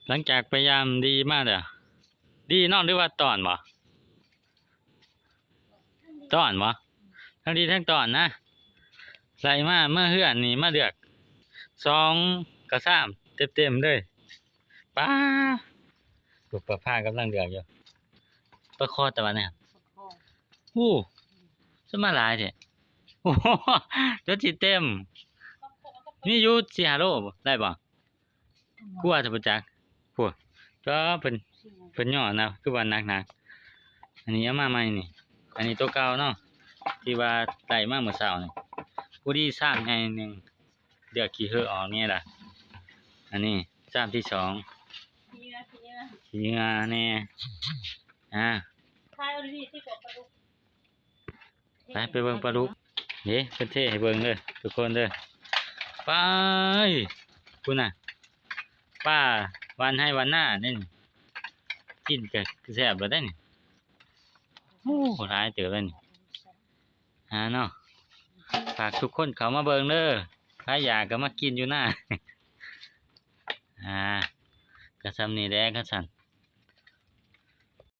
ຫຼັງຈາກໄປຢາມດີມາແລ້ວ ດີນອນ ຫຼືວ່າຕ້ອນບໍ? ຕ້ອນບໍ? ທັງດີທັງຕ້ອນນະ. ໄລ່ມາ ມາເຮືອນນີ້ມາເລືອກສອງກະຊາມເຕັມໆເລີຍ. ປ້າ ລູກປາພາກຳລັງເລືອກຢູ່. ປາຄໍຕະຫວັນນີ້ ໂອ້ ສະມາຫຼາຍແທ້. ໂອ້ ຈົນຊິເຕັມ. ມີຢູ່ສີ່ຫ້າໂລ ໄດ້ບໍ່? ກວ່າຈະບໍ່ຈັກ. ໂອ້ ກໍເພິ່ນ ເພິ່ນຍໍ້ນະ ຄືວ່າໜັກໆ. ອັນນີ້ເອົາມາໃໝ່ນີ້ ອັນນີ້ໂຕເກົ່າເນາະ ທີ່ວ່າໄດ້ມາມື້ເຊົ້ານີ້. ຜູ້ດີຊາມໃຫຍ່ໜຶ່ງ ເລືອກຂີ້ເຫື່ອອອກແດ່ລະ. ອັນນີ້ຊາມທີສອງ ຂີ້ເຫຍື້ອແດ່. ອ່າ ໄປ ໄປເບິ່ງປາດຸກເດ້ ເພິ່ນເທໃຫ້ເບິ່ງເດີທຸກຄົນເດີ. ໄປ ພຸ້ນນະ ປາຫວ່ານໄຮ່ຫວ່ານນາເດ້ນີ້ ກິນກະແຊບແລ້ວເດ້ນີ້. ໂອ້ ຫຼາຍເຕີບແລ້ວນີ້. ອ່າເນາະ ຝາກທຸກຄົນເຂົ້າມາເບິ່ງເດີ ໃຜຢາກກໍມາກິນຢູ່ນາ. ອ່າ ກໍສ່ຳນີ້ແຫຼະ ຄັນຊັ້ນ